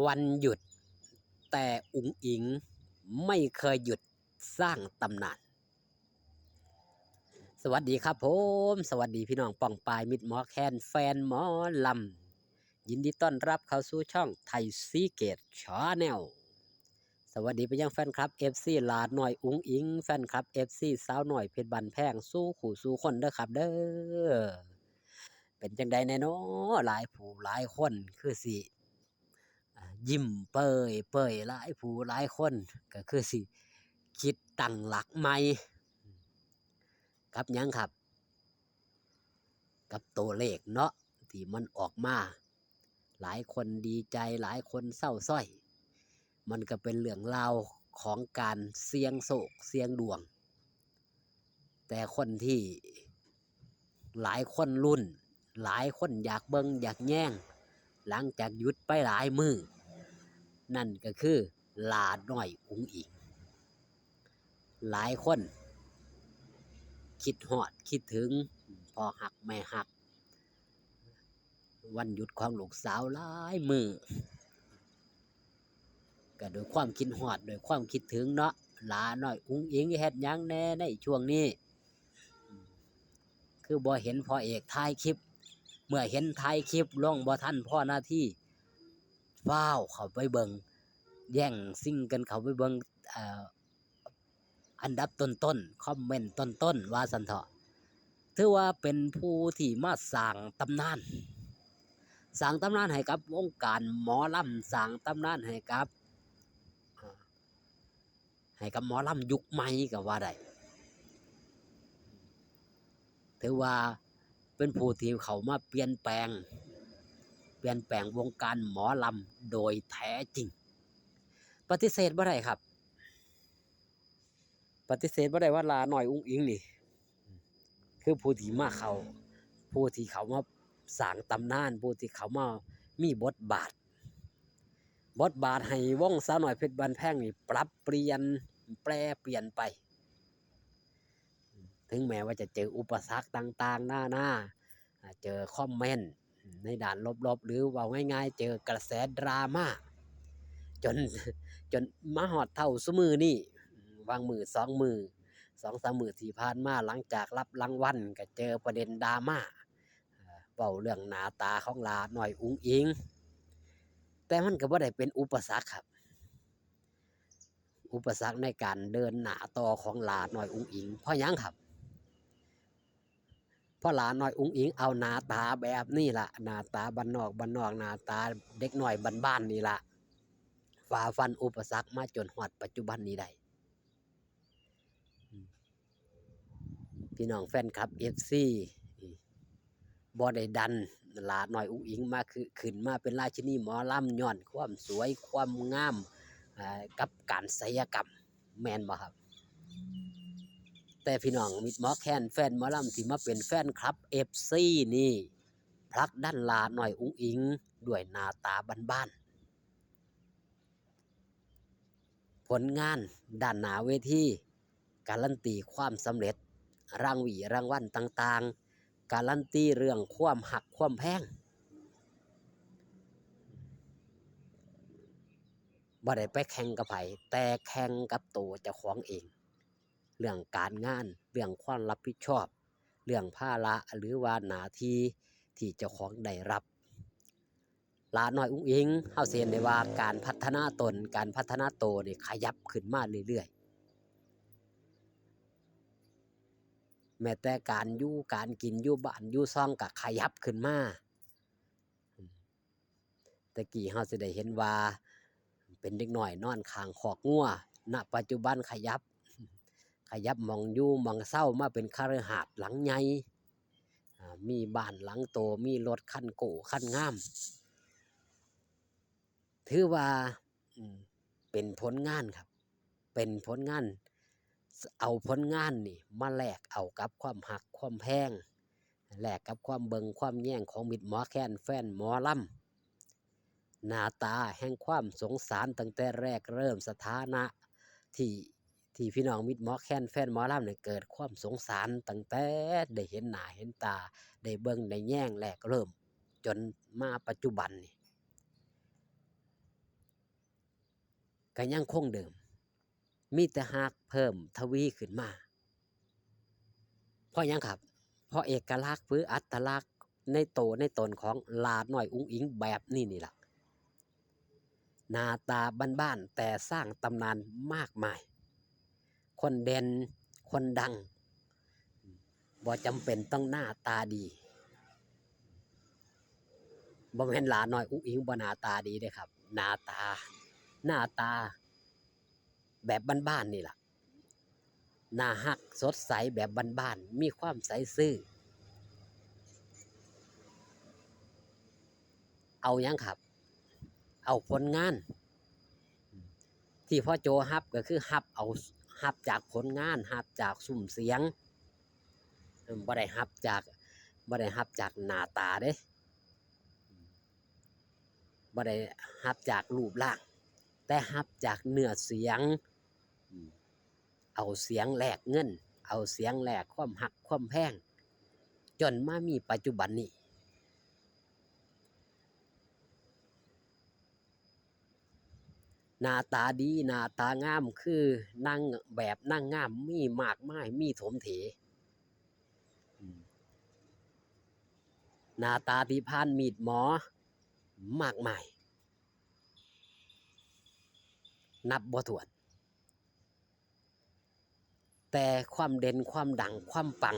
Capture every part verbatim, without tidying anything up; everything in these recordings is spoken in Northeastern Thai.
วันหยุด แต่อุ๋งอิ๋งไม่เคยหยุดสร้างตำนาน สวัสดีครับผม สวัสดีพี่น้องป้องปายมิตรหมอแคนแฟนหมอลำ ยินดีต้อนรับเข้าสู่ช่องไทยซีเกตชาแนล สวัสดีไปยังแฟนคลับ เอฟซี หลาน้อยอุ๋งอิ๋ง แฟนคลับ เอฟซี สาวน้อยเพชรบ้านแพง สู่คู่สู่คนเด้อครับเด้อ เป็นจั่งใดแน่น้อ หลายผู้หลายคนคือสิ อ่า ยิ้มเปยเปย หลายผู้หลายคนก็คือสิคิดตั้งหลักใหม่ กับหยังครับ กับตัวเลขเนาะ ที่มันออกมา หลายคนดีใจ หลายคนเศร้าส้อย มันก็เป็นเรื่องราวของการเสี่ยงโชคเสี่ยงดวง แต่คนที่หลายคนลุ้น หลายคนอยากเบิ่งอยากแยง หลังจากหยุดไปหลายมื้อ นั่นก็คือหลาน้อยอุ๋งอิ๋ง หลายคนคิดฮอดคิดถึงพ่อฮักแม่ฮัก วันหยุดของลูกสาวหลายมื้อ ก็ด้วยความคิดฮอด ด้วยความคิดถึงเนาะ หลาน้อยอุ๋งอิ๋งเฮ็ดหยังแหน่ในช่วงนี้ คือบ่เห็นพ่อเอกถ่ายคลิป เมื่อเห็นถ่ายคลิปลงบ่ทันพอนาที ฟ้าวเข้าไปเบิ่ง แย่งชิงกันเข้าไปเบิ่ง เอ่อ อันดับต้นๆ คอมเมนต์ต้นๆ ว่าซั่นเถาะ ถือว่าเป็นผู้ที่มาสร้างตำนาน สร้างตำนานให้กับวงการหมอลำ สร้างตำนานให้กับ อ่า ให้กับหมอลำยุคใหม่ก็ว่าได้ ถือว่าเป็นผู้ที่เข้ามาเปลี่ยนแปลง เปลี่ยนแปลงวงการหมอลำโดยแท้จริง ปฏิเสธบ่ได้ครับ ปฏิเสธบ่ได้ว่าหลาน้อยอุ๋งอิ๋งนี่ คือผู้ที่มาเข้า ผู้ที่เข้ามาสร้างตำนาน ผู้ที่เข้ามามีบทบาท บทบาทให้วงสาวน้อยเพชรบ้านแพงนี่ปรับเปลี่ยน แปรเปลี่ยนไป ถึงแม้ว่าจะเจออุปสรรคต่างๆ นานา อ่า เจอคอมเมนต์ในด้านลบๆ หรือเว้าง่ายๆ เจอกระแสดราม่า จน จนมาฮอดเท่าซุมื้อนี้ วางมื้อสองมื้อ สองสามมื้อที่ผ่านมา หลังจากรับรางวัลก็เจอประเด็นดราม่า เอ่อ เว้าเรื่องหน้าตาของหลาน้อยอุ๋งอิ๋ง แต่มันก็บ่ได้เป็นอุปสรรคครับ อุปสรรคในการเดินหน้าต่อของหลาน้อยอุ๋งอิ๋ง เพราะหยังครับ เพราะหลาน้อยอุ๋งอิ๋งเอาหน้าตาแบบนี้ล่ะ หน้าตาบ้านนอกบ้านนอก หน้าตาเด็กน้อยบ้านๆ นี่ล่ะ ฝ่าฟันอุปสรรคมาจนฮอดปัจจุบันนี้ได้ อืม พี่น้องแฟนคลับ เอฟซี บ่ได้ดันหลาน้อยอุ๋งอิ๋งมาคือ ขึ้นมาเป็นราชินีหมอลำย้อนความสวยความงาม อ่า กับการศัลยกรรม แม่นบ่ครับ แต่พี่น้องมิตรหมอแคนแฟนหมอลำที่มาเป็นแฟนคลับ เอฟซี นี่ ผลักดันหลาน้อยอุ๋งอิ๋งด้วยหน้าตาบ้านๆ ผลงานด้านหน้าเวที การันตีความสำเร็จ รางวีรางวัลต่างๆ การันตีเรื่องความฮักความแพง บ่ได้ไปแข่งกับไผ แต่แข่งกับตัวเจ้าของเอง เรื่องการงาน เรื่องความรับผิดชอบ เรื่องภาระ หรือว่าหน้าที่ที่เจ้าของได้รับ หลาน้อยอุ๋งอิ๋ง เฮาสิเห็นได้ว่าการพัฒนาตน การพัฒนาตัวนี่ขยับขึ้นมาเรื่อยๆ แม้แต่การอยู่การกิน อยู่บ้านอยู่ซองก็ขยับขึ้นมา แต่กี้เฮาสิได้เห็นว่าเป็นเด็กน้อยนอนข้างคอกงัว ณ ปัจจุบันขยับ ขยับหม่องอยู่หม่องเซามาเป็นคฤหาสน์หลังใหญ่ อ่า มีบ้านหลังโต มีรถคันโก้คันงาม ถือว่า อืม เป็นผลงานครับ เป็นผลงาน เอาผลงานนี่มาแลกเอากับความฮักความแพง แลกกับความเบิ่งความแยงของมิตรหมอแคนแฟนหมอลำ หน้าตาแห่งความสงสารตั้งแต่แรกเริ่มสถานะที่ ที่พี่น้องมิตรหมอแคนแฟนหมอลำเนี่ยเกิดความสงสารตั้งแต่ได้เห็นหน้าเห็นตา ได้เบิ่งได้แยงแรกเริ่ม จนมาปัจจุบันนี่ ก็ยังคงเดิม มีแต่ฮักเพิ่มทวีขึ้นมา เพราะหยังครับ เพราะเอกลักษณ์หรืออัตลักษณ์ในโตในตนของหลาน้อยอุ๋งอิ๋งแบบนี้นี่ล่ะ หน้าตาบ้านๆ แต่สร้างตำนานมากมาย คนเด่น คนดัง บ่จำเป็นต้องหน้าตาดี บ่แม่นหลาน้อยอุ๋งอิ๋งบ่หน้าตาดีเด้ครับ หน้าตา หน้าตาแบบบ้านๆ นี่ล่ะ น่าฮัก สดใสแบบบ้านๆ มีความใสซื่อ เอาหยังครับ เอาผลงาน ที่พ่อโจฮับก็คือฮับเอา ฮับจากผลงาน ฮับจากซุ้มเสียง อืม บ่ได้ฮับจาก บ่ได้ฮับจากหน้าตาเด้ บ่ได้ฮับจากรูปร่าง แต่ฮับจากเนื้อเสียง อืม เอาเสียงแลกเงิน เอาเสียงแลกความฮักความแพง จนมามีปัจจุบันนี้ หน้าตาดี หน้าตางาม คือนางแบบนางงามมีมากมาย มีถมเถ อืม หน้าตาที่ผ่านมีดหมอมากมาย นับบ่ถ้วน แต่ความเด่น ความดัง ความปัง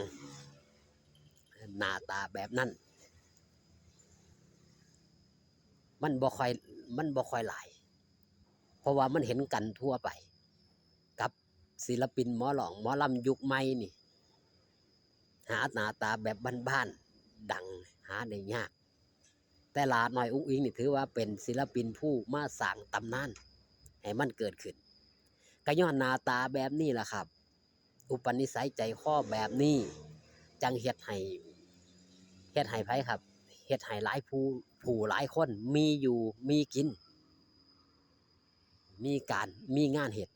หน้าตาแบบนั้น มันบ่ค่อย มันบ่ค่อยหลาย เพราะว่ามันเห็นกันทั่วไป กับศิลปินหมอร้องหมอลำยุคใหม่นี่ หาหน้าตาแบบบ้านๆ ดังหาได้ยาก แต่หลาน้อยอุ๋งอิ๋งนี่ถือว่าเป็นศิลปินผู้มาสร้างตำนานให้มันเกิดขึ้น ก็ย้อนหน้าตาแบบนี้ล่ะครับ อุปนิสัยใจคอแบบนี้ จั่งเฮ็ดให้ เฮ็ดให้ไผครับ เฮ็ดให้หลายผู้ ผู้หลายคนมีอยู่มีกิน มีการ มีงานเฮ็ด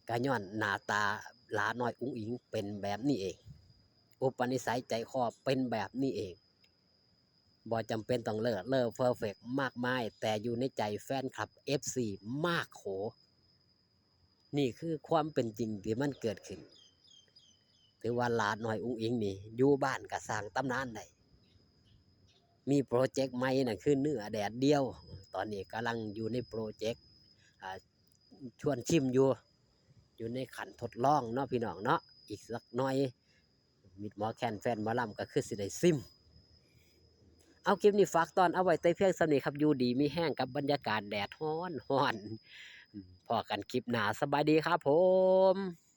ก็ย้อนหน้าตาหลาน้อยอุ๋งอิ๋งเป็นแบบนี้เอง อุปนิสัยใจคอเป็นแบบนี้เอง บ่จำเป็นต้องเลิศเลอเพอร์เฟกต์มากมาย แต่อยู่ในใจแฟนคลับ เอฟซี มากโข นี่คือความเป็นจริงที่มันเกิดขึ้น ถือว่าหลาน้อยอุ๋งอิ๋งนี่อยู่บ้านก็สร้างตำนานได้ มีโปรเจกต์ใหม่นั่นคือเนื้อแดดเดียว ตอนนี้กำลังอยู่ในโปรเจกต์ อ่า ชวนชิมอยู่ อยู่ในขั้นทดลองเนาะพี่น้องเนาะ อีกสักหน่อย มิตรหมอแคนแฟนหมอลำก็คือสิได้ซิม เอาคลิปนี้ฝากตอนเอาไว้แต่เพียงส่ำนี้ครับ อยู่ดีมีแฮงกับบรรยากาศแดดฮ้อนฮ้อน พ้อกันคลิปหน้า สบายดีครับผม